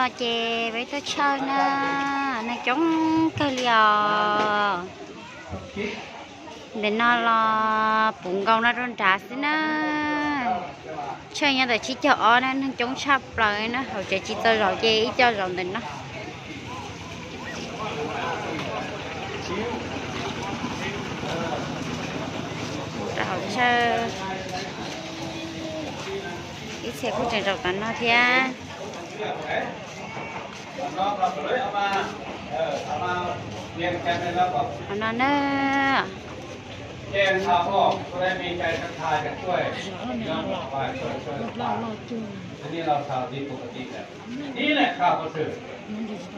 Ces peb tuaj tshawj na, neeg coob kawg li os. Ntawm no los puv nkaus no rau nrad xwb na. Tshawj nyob ntawm tsib caug ob na, neeg coob tshaj plaws na, hauv tsev tsis txaus zaum ces ib co zaum ntawm no. Rau hauv tshawj, ib txhia kuj tseem zaum tom no thiab. Qhov no na.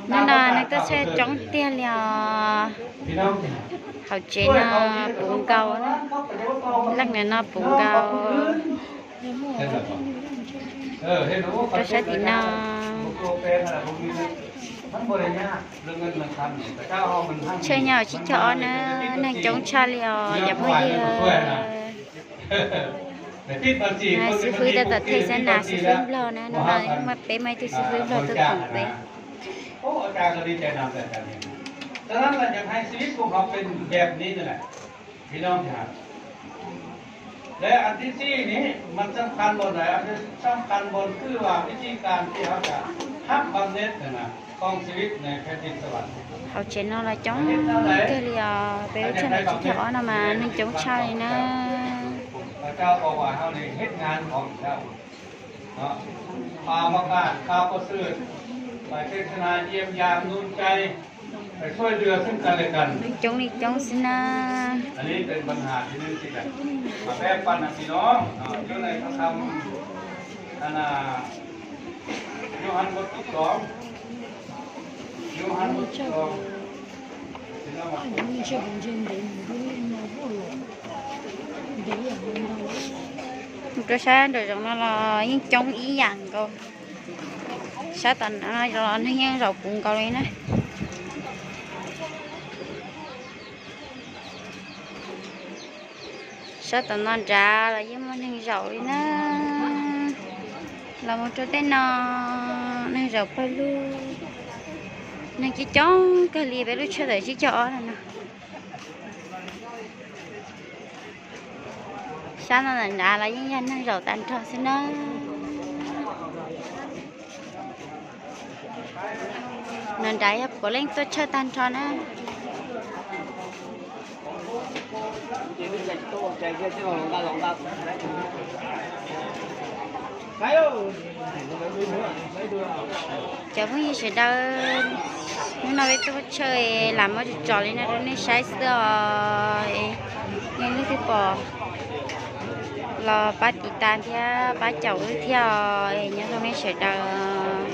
Hnub no neeg tuaj tshawj coob tiag li os. Hauv tsev no puv nkaus, leej ntawm no puv nkaus. Rau sab tim no. Tshawj nyob tsib caug ob na, neeg coob tshaj li os cov phooj ywg. Xib fwb tab tom them xab nas xib fwb Nplog na, hnub no peb muaj ib tug xib fwb Nplog tuaj koom peb. Hauv tsev no los coob kawg li os, peb lub tshawj tsib caug ob no mas neeg coob tshaj li na. Neeg coob li coob xwb na. Rau sab nraum zoov no los yeej coob ib yam nkaus. Sab tom no los neeg yeej zaum puv nkaus li na. Sab tom no nrad los yeej muaj neeg zaum li na. Los mus rau tej no neeg zaum pawg lug. Neeg coob coob kawg li peb lub tshawj tawm tsib caug ob no no. Sab no ntawm nrad los yeej yog neeg zaum tag nrho xwb na. No nrad yog puav leej tuaj tshawj tag nrho na. Cov phooj ywg sawv daws, hnub no peb tuaj tshawj lam muab tso tso li no rau nej saib xwb os. Yog leej twg pom los pab tiv tas thiab pab caum wb thiab os. Nyob zoo nej sawv daws.